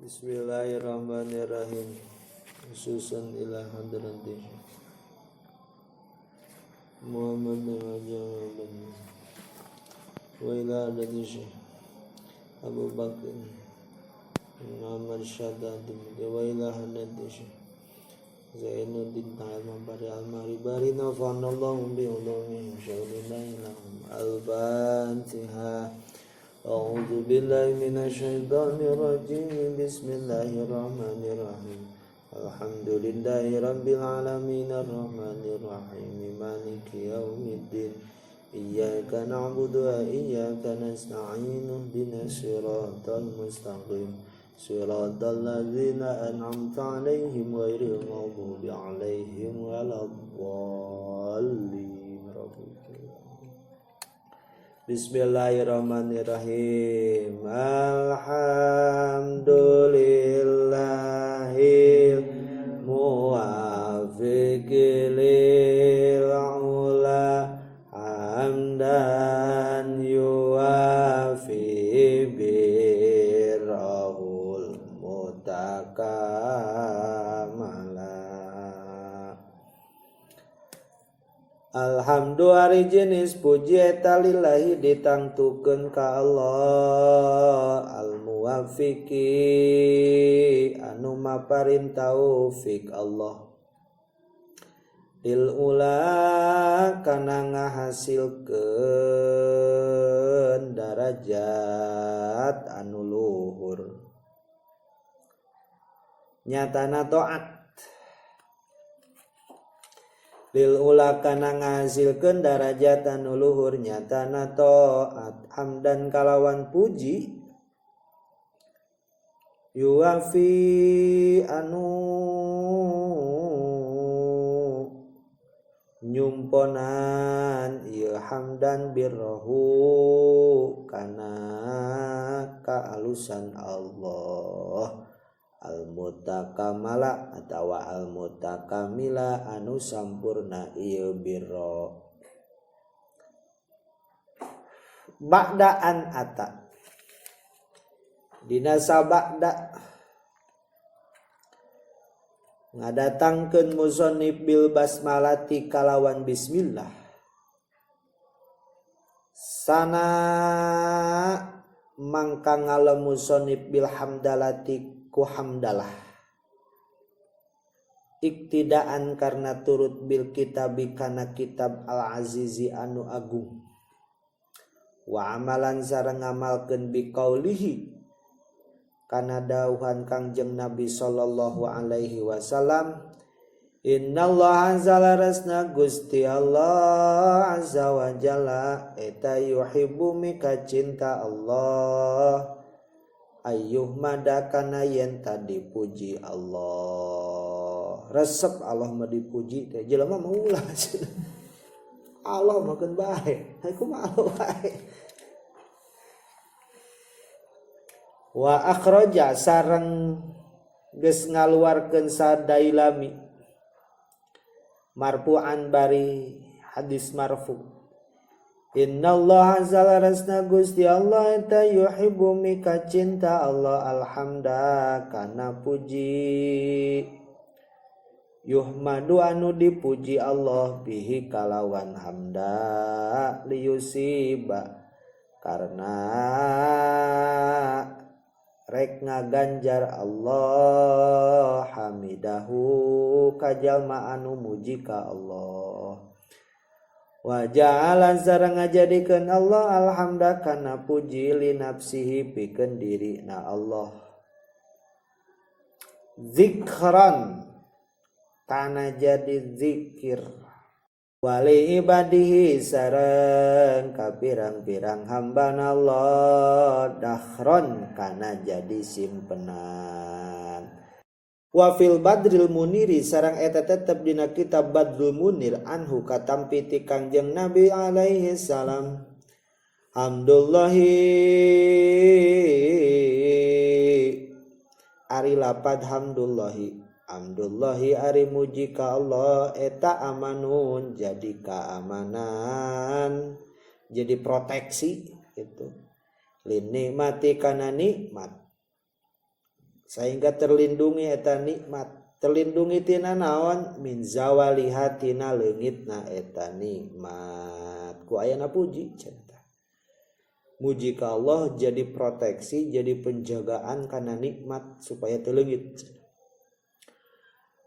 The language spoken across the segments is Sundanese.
Bismillahirrahmanirrahim. Khususan ila hadrati Muhammad bin wa ila hadrati Syekh Abu Bakar Muhammad Syadad wa ila hadrati Syekh Zainuddin Al-Mabari Al-Maribari nafanallahu bi ulumihim syai'un lahum. Al-Fatihah. A'udzu billahi minasyaitonir rajim. Bismillahirrahmanirrahim. Alhamdulillahi rabbil alamin arrahmanir rahim maliki yaumiddin. Iyyaka na'budu wa iyyaka nasta'in ihdinas siratal mustaqim. Siratal ladzina an'amta 'alaihim ghairil maghdubi 'alaihim waladdallin. Bismillahirrahmanirrahim. Alhamdulillahil muwaffiqi lil ula hamdan yuwafi birrahul mutakamala. Alhamdulillah ari jenis puji eta lillahi ditangtukeun ka Allah al-muwaffiqi anu maparin taufik Allah lil ula kana ngahasilkeun darajat anu luhur nyatana taat lil ula kana ngahasilkeun darajat anu luhur nyatana taat hamdan kalawan puji yuwafi anu nyumponan ieu hamdan birrahu kana kaalusan Allah al-mutakamala atawa al-mutakamila anu sampurna ieu birra ba'daan ata dina sabada ngadatangkeun musannif bil basmalati kalawan bismillah sana mangka ngalem musannif bil hamdalati ku hamdalah iktidaan karena turut bil kitabi kana kitab al-azizi anu agung wa amalan sareng ngamalkeun biqaulihi kana dawuhan Kangjeng Nabi sallallahu alaihi wasallam innallaha zalarasna Gusti Allah azza wa jalla eta yuhibbu mika cinta Allah ayyuh madakana yen tadi puji Allah resep Allah mah dipuji teh jelema mah ulah Allah mah keun bae kumaha Allah bae wa akhraja sareng geus ngaluarkeun sadailami marfu'an bari hadis marfu innallaha zalarasna Gusti Allah eta yuhibbu mika cinta Allah alhamda kana puji yuhmadu anu dipuji Allah bihi kalawan hamda liyusiba karena rek ngaganjar Allah hamidahu kajalma anu muji ka Allah wa ja'ala sareng ngajadikeun Allah alhamda kana puji li nafsihi pikeun dirina Allah zikran kana jadi zikir wali ibadihi sareng ka pirang-pirang hambana Allah dakhron kana jadi simpenan wa fil Badril Muniri sareng eta tetep dina kitab Badrul Munir anhu katampi ti Kangjeng Nabi alaihi salam hamdullahi ari lapad hamdullahi hamdullahi ari muji ka Allah eta amanun jadi keamanan jadi proteksi gitu linikmati kana nikmat Sehingga terlindungi eta nikmat, terlindungi tina naon min zawaliha tina leungitna eta nikmat. Ku ayana puji cenah. Muji ka Allah jadi proteksi, jadi penjagaan kana nikmat supaya teu leungit.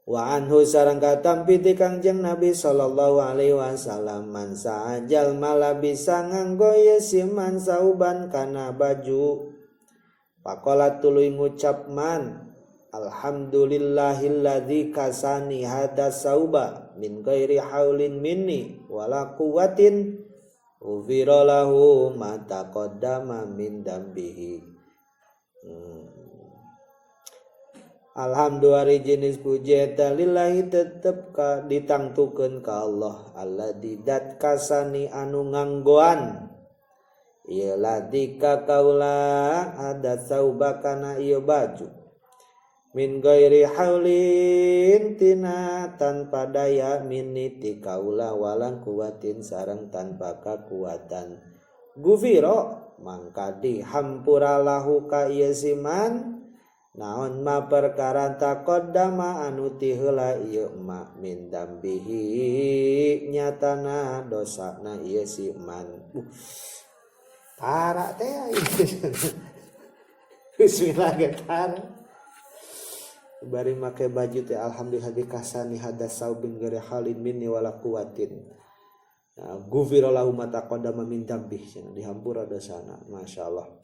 Wa anhu sareng katampi ti Kangjeng Nabi sallallahu alaihi wasallam man sa'ajal mala bisa nganggo ye si man sauban kana baju. Pakola tuluy ngucap man alhamdulillahilladzi kasani hada sauba min ghairi haulin minni wala quwwatin ufira lahu ma taqaddama min dambihi. Alhamdulillah jenis puji eta lillahi tetep ka ditangtukeun ka Allah alladzi dat kasani anu nganggoan ieu ladzi ka kaula ada sauba kana ieu baju min ghairi haulin tina tanpa daya minni ti kaula walang kuwatin sareng tanpa kakuatan gufiro mangka dihampura lahu ka ieu siman naon ma perkara taqaddama anu ti heula ieu ma min dambihi nyatana dosana ieu si man. Tara teh bismillah getar bari make baju teh alhamdulillah dikasani hadas saubin ghairi halin minni wala quwatin. Nah, gufira lahu ma taqaddama min dambih dihampura dosana masyaallah.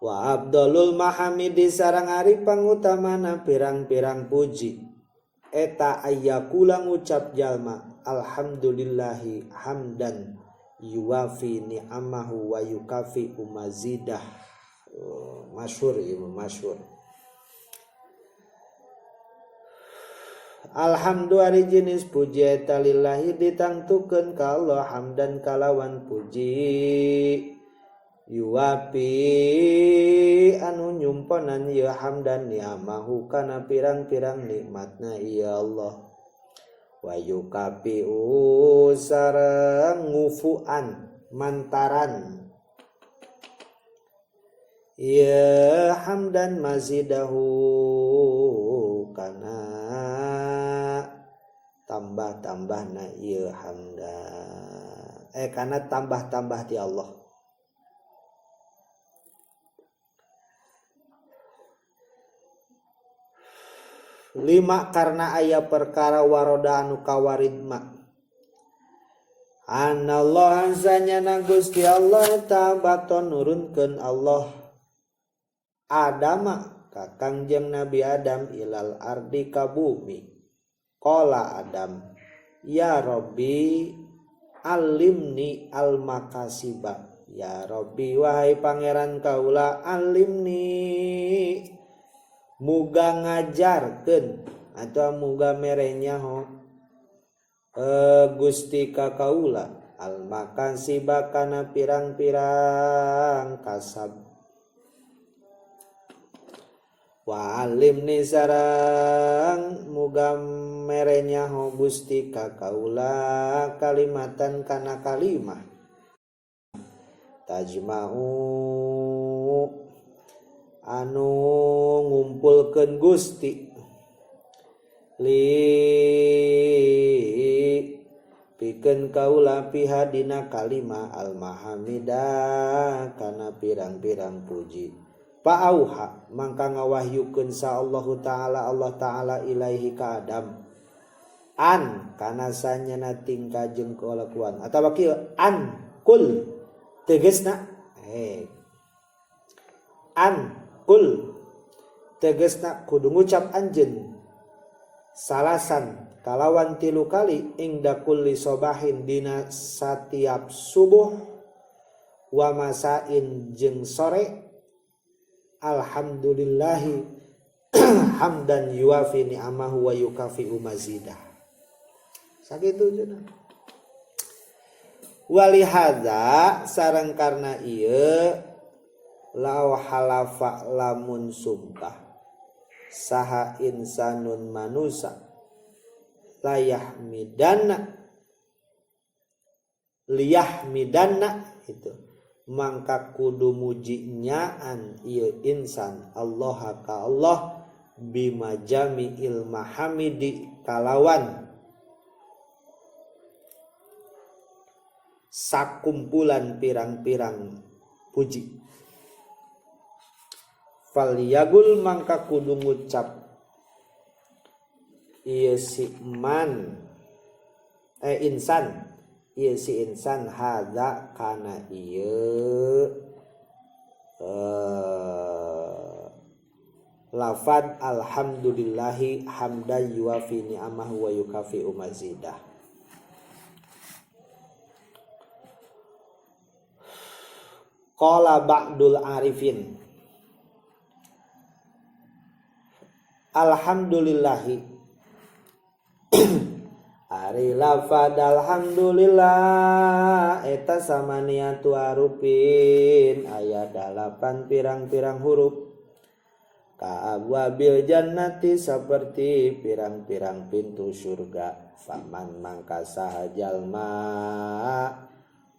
Wa abdalul mahamidi sareng ari pangutamana pirang-pirang puji eta ayakula ngucap jalma alhamdulillahi hamdan yuwafi ni'amahu wa yukafi umazidah. Oh, masyhur ieu masyhur. Alhamdulillah jenis puji eta lillahi ditangtukeun ka Allah hamdan kalawan puji yuwapi anu nyumponan ieu hamdan ni'amahu kana pirang-pirang nikmatna ieu Allah wa yukafi sareng ngufuan mantaran ieu hamdan mazidahu kana tambah-tambahna ieu hamdan kana tambah-tambah ti Allah. Lima karena aya perkara waroda anu kawaridma anallah sanyana Gusti Allah tabaton nurunkeun Allah Adama ka Kangjeng Nabi Adam ilal ardi ka bumi. Qala Adam ya Rabbi alimni al makasiba. Ya Rabbi wahai pangeran kaula alimni muga ngajarkeun atau muga mere nyaho Gusti ka kaula al makasiba kana pirang-pirang kasab wa alimni sareng muga mere nyaho Gusti ka kaula kalimatan kana kalimah tajma'u anu ngumpulkeun Gusti li pikeun kaula piha dina kalima al mahamida kana pirang-pirang puji paauha mangka ngawahyukeun sa Allahu taala Allah taala ilaihi ka Adam an kana sanyana tingkah jeung kalakuan atawa kieu an kul tegasna an kul tegasna kudu ngucap anjeun salasan kalawan tilu kali ingda kulli sobahin dina satiap subuh wa masain jeung sore alhamdulillahi hamdan yuwafi ni'amahu wa yukafi mazidah. Sakitu cenah. Walihadza sareng karna ieu lau halafa lamun sumpah saha insanun manusa layah midana liyah midana itu mangka kudu muji nyaan ieu insan Allah ka Allah bimajami'il mahamidi kalawan sakumpulan pirang-pirang puji. Falyagul mangka kudu ngucap ieu si man insan ieu si insan hadza kana ieu lafad alhamdulillahi hamdan yuwafi ni'amahu wa yukafi mazidah. Qala ba'dul arifin alhamdulillahi ari lafad alhamdulillah eta samaniatu harufin aya 8 pirang-pirang huruf ka abwabil jannati seperti pirang-pirang pintu surga. Faman mangka saha jalma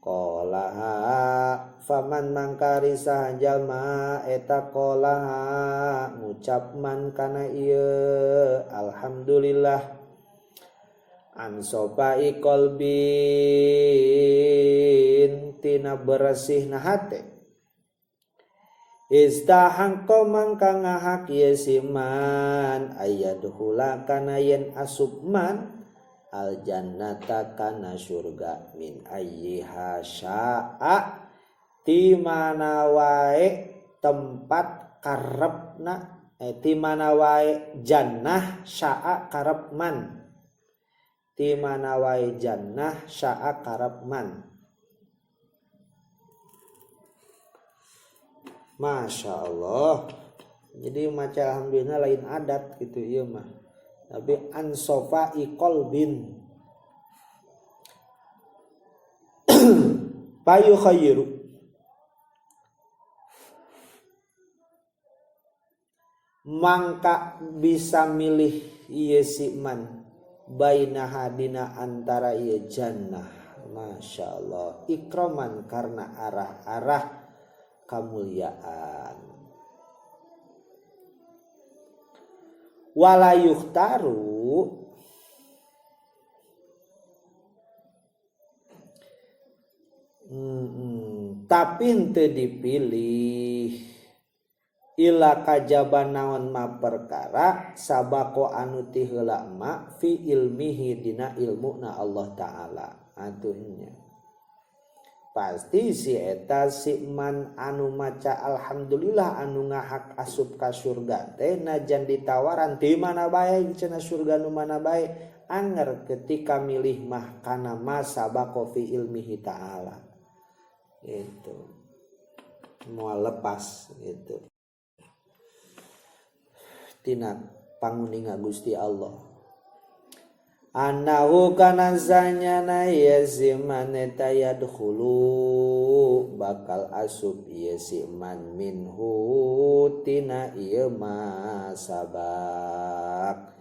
qolaha faman mangkari saha jalma eta qolaha ngucap man kana ieu alhamdulillah ansopai qalbin tina beresihna hate istahangko mangka ngahak ieu si man ayadkhula kana yen asup man al jannata kana surga min ayyiha syaa ti mana wae tempat karepna ti mana wae jannah syaa karep man ti mana wae jannah syaa karep man. Masya Allah. Jadi maca alhamdulillah lain adat gitu ieu mah. Tapi ansofa qalbin payu khairu mangka bisa milih ieu si man baina hadina antara ieu jannah. Masya Allah ikroman karena arah-arah kemuliaan. Wala yukhtaru tapi henteu dipilih ila kajaban naon ma perkara sabako anu ti heula ma fi ilmihi dina ilmuna Allah taala. Atuhnya pasti si eta si man anu maca alhamdulillah anu ngahak asup ka surga teh najan ditawaran di mana bae cenah surga nu mana bae anger ketika milih mah kana masa bako fi ilmihi ta'ala itu moal lepas gitu tina panguninga Gusti Allah. Anahu kana zanyana ye si man eta yadkhulu bakal asup ye si man minhu tina ieu ma sabak.